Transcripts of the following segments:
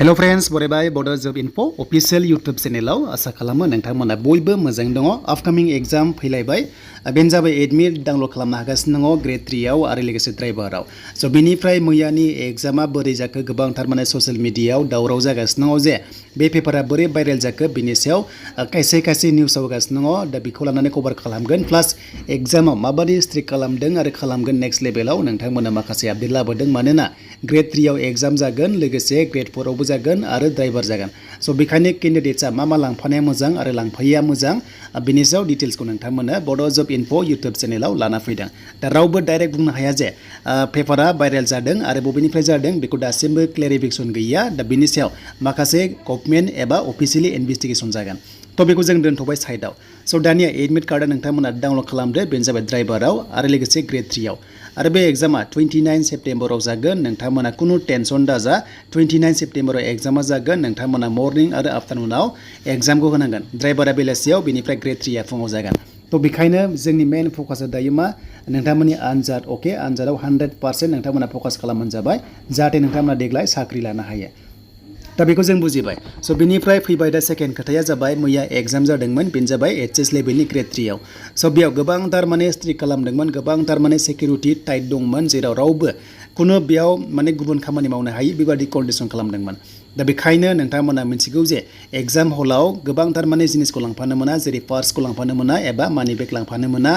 Hello friends, borebai Bodo job info official YouTube channel asa khalamo nोंथांमोना बयबो मोजां दङ upcoming exam फैलायबाय बेन जाबाय एडमिट डाउनलोड खालामनो हागासिनो दङ ग्रेड 3 आव आरो लोगोसे ड्राइभाराव स' बिनिफ्राय मैयानि एग्जामा बोरै जाखो गोबांथार माने ससियेल मिडियायाव दावराव जागासिनो दङ जे बे पेपारा बोरै भाइरेल जाखो बिनि सायाव खायसे निउसाव होगासिनो दङ दा बेखौ लानानै कभार खालामगोन प्लास एग्जामाव माबादि स्ट्रिक खालामदों आरो खालामगोन नेक्स्ट लेभेलाव नोंथांमोना माखासे आपडेट लाबोदों मानोना ग्रेड 3 आव एग्जाम जागोन लोगोसे ग्रेड 4 आवबो जागोन आरो ड्राइभार जागोन स' बेखायनो केन्डिडेट्सआ मा लांफानाया मोजां आरो लांफायिया मोजां बिनि सायाव डिटेल्सखौ नोंथांमोना बड' जब इनफो इउटुब चेनेलाव लाना फैदों दा रावबो डाइरेक्ट बुंनो हाया जे पेपारा भाइरेल जादों आरो बबेनिफ्राय जादों बेखौ दासिमबो क्लेरिफिकेसन गैया दा बिनि सायाव माखासे गभर्नमेन्ट एबा अफिसियेलि इनभेस्टिगेसन जागोन थ' बेखौ जों दोनथ'बाय साइडआव स' दानिया एडमिट कार्डआ नोंथांमोना डाउनलड खालामदो बेनो जाबाय ड्राइभाराव आरो लोगोसे ग्रेड 3 आव आरो बे एग्जामा 29 सेप्टेम्बराव जागोन नोंथांमोना खुनु टेनसन दाजा 29 सेप्टेम्बराव एग्जामा जागोन नोंथांमोना मर्निं आरो आफ्टारनुनाव एग्जामखौ होनांगोन ड्राइभारा बेलासियाव बेनिफ्राय ग्रेड 3 आ फुङाव जागोन थ' बेखायनो जोंनि मेन फकासआ दायो मा नोंथांमोननि आनजाद अके आनजादाव 100% नोंथांमोना फकास खालामनो जाबाय जाहाथे नोंथांमोना देग्लाय साख्रि लानो हायो दा बेखौ जों बुजिबाय स' बिनिफ्राय फैबाय दा सेकेन्ड खोथाया जाबाय मैया एग्जाम जादोंमोन बेनो जाबाय एचएस लेभेलनि ग्रेड 3 आव स' बेयाव गोबांथार माने स्ट्रिक खालामदोंमोन गोबांथार माने सिकिउरिटि टाइट दंमोन जेराव रावबो खुनु बेयाव माने गुबुन खामानि मावनो हायि बेबादि कन्डिसन खालामदोंमोन दा बेखायनो नोंथांमोना मिथिगौ जे एग्जाम हलाव गोबांथार माने जिनिसखौ लांफानो मोना जेरै पार्सखौ लांफानो मोना एबा मानि बेग लांफानो मोना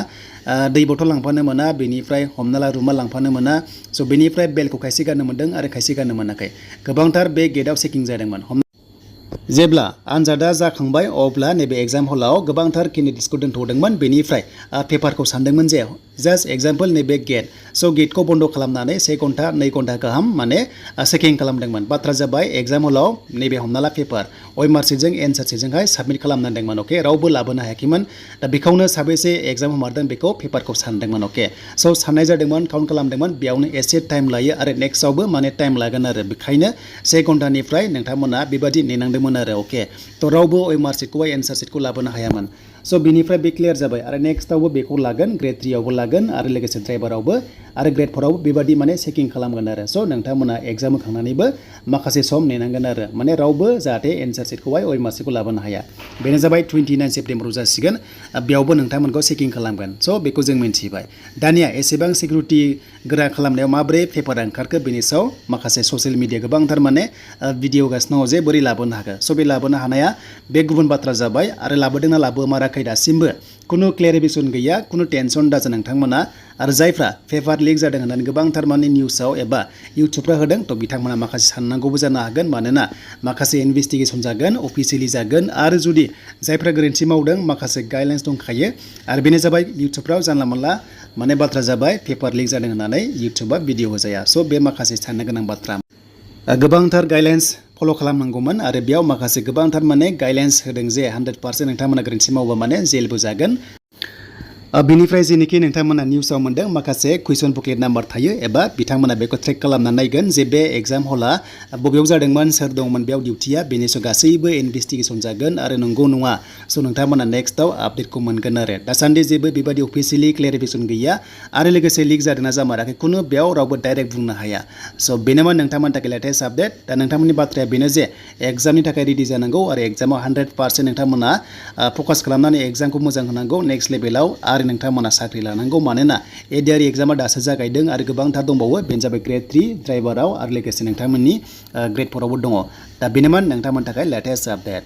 दै बथल लांफानो मोना बेनिफ्राय हमना ला रुमाल लांफानो मोना स' बेनिफ्राय बेलखौ खायसे गाननो मोन्दों आरो खायसे गाननो मोनाखै गोबांथार बे गेटआव चेकिं जादोंमोन जेब्ला आनजादा जाखांबाय अब्ला नैबे एग्जाम हलाव गोबांथार केन्डिडेट्सखौ दोनथ'दोंमोन बेनिफ्राय पेपारखौ सानदोंमोन जे जास्ट एग्जाम्पल नैबे गेट स' गेटखौ बन्द' खालामनानै 1 घन्टा 2 घन्टा गाहाम माने चेकिं खालामदोंमोन बाथ्रा जाबाय एग्जाम हलाव नैबे हमना ला पेपार OMR सिटजों एन्सार सिटजोंहाय साबमिट खालामनांदोंमोन अके रावबो लाबोनो हायाखैमोन दा बेखौनो साबेसे एग्जाम हमारदों बेखौ पेपारखौ सानदोंमोन अके स' साननाय जादोंमोन काउन्ट खालामदोंमोन बेयावनो एसे टाइम लायो आरो नेक्स्टआवबो माने टाइम लागोन आरो बेखायनो 1 घन्टानिफ्राय नोंथांमोना बेबादि नेनांदोंमोन आरो अके थ' रावबो OMR सिटखौ एन्सार सिटखौ लाबोनो हायामोन स' बिनिफ्राय बे क्लियार जाबाय आरो नेक्स्टआवबो बेखौ लागोन ग्रेड 3 आवबो लागोन आरो लोगोसे ड्राइभारावबो आरो ग्रेड 4 आवबो बेबादि माने चेकिं खालामगोन आरो स' नोंथांमोना एग्जाम होखांनानैबो माखासे सम नेनांगोन आरो माने रावबो जाहाथे एन्सार सिटखौहाय OMR सिटखौ लाबोनो हाया बेनो जाबाय 29 सेप्टेम्बराव जासिगोन बेयावबो नोंथांमोनखौ चेकिं खालामगोन स' बेखौ जों मिन्थिबाय दानिया एसेबां सिकिउरिटि गोरा खालामनायाव माबोरै पेपार ओंखारखो बेनि सायाव माखासे ससियेल मिडिया गोबांथार माने भिडिअ होगासिनो दङ जे बोरै लाबोनो हागोन स' बे लाबोनो हानाया बे गुबुन बाथ्रा जाबाय आरो लाबोदोंना लाबोमाराखै दासिमबो खुनु क्लेरिफिकेसन गैया खुनु टेनसन दाजा नोंथांमोना आरो जायफ्रा पेपार लिक जादों होननानै गोबांथार माने निउसाव एबा इउटुबफ्राव होदों थ' बिथांमोना माखासे साननांगौबो जानो हागोन मानोना माखासे इनभेस्टिगेसन जागोन अफिसियेलि जागोन आरो जुदि जायफ्रा गोरोन्थि मावदों माखासे गाइडलाइन्स दंखायो आरो बेनो जाबाय इउटुबफ्राव जानला मोनला माने बाथ्रा जाबाय पेपार लिक जादों होननानै इउटुबा भिडिअ होजाया स' बे माखासे साननो गोनां बाथ्रा गोबांथार गाइडलाइन्स फल' खालामनांगौमोन आरो बेयाव माखासे गोबांथार माने गाइडलाइन्स होदों जे 100% नोंथांमोना गोरोन्थि मावबा माने जेलबो जागोन बिनिफ्राय जेनोखि नोंथांमोना निउसाव मोन्दों माखासे कुइसन बुकलेट नाम्बार थायो एबा बिथांमोना बेखौ ट्रेक खालामनानै नायगोन जे बे एग्जाम हला बबेयाव जादोंमोन सोर दंमोन बेयाव डिउटिया बेनि सायाव गासैबो इनभेस्टिगेसन जागोन आरो नंगौ नङा स' नोंथांमोना नेक्स्टआव आपडेटखौ मोनगोन आरो दासान्दि जेबो बेबायदि अफिसियेलि क्लेरिफिकेसन गैया आरो लोगोसे लिक जादोंना जामाराखै खुनु बेयाव रावबो डाइरेक्ट बुंनो हाया स' बेनोमोन नोंथांमोननि थाखाय लेटेस्ट आपडेट दा नोंथांमोननि बाथ्राया बेनो जे एग्जामनि थाखाय रेडि जानांगौ आरो एग्जामाव 100% नोंथांमोना फकास खालामनानै एग्जामखौ मोजां होनांगौ नेक्स्ट लेभेलाव आरो नोंथांमोना साख्रि लानांगौ मानोना ADRE एग्जामा दासो जागायदों आरो गोबांथार दंबावो बेनो जाबाय ग्रेड 3 ड्राइभाराव आरो लोगोसे नोंथांमोननि ग्रेड 4 आवबो दङ दा बेनोमोन नोंथांमोननि थाखाय लेटेस्ट आपडेट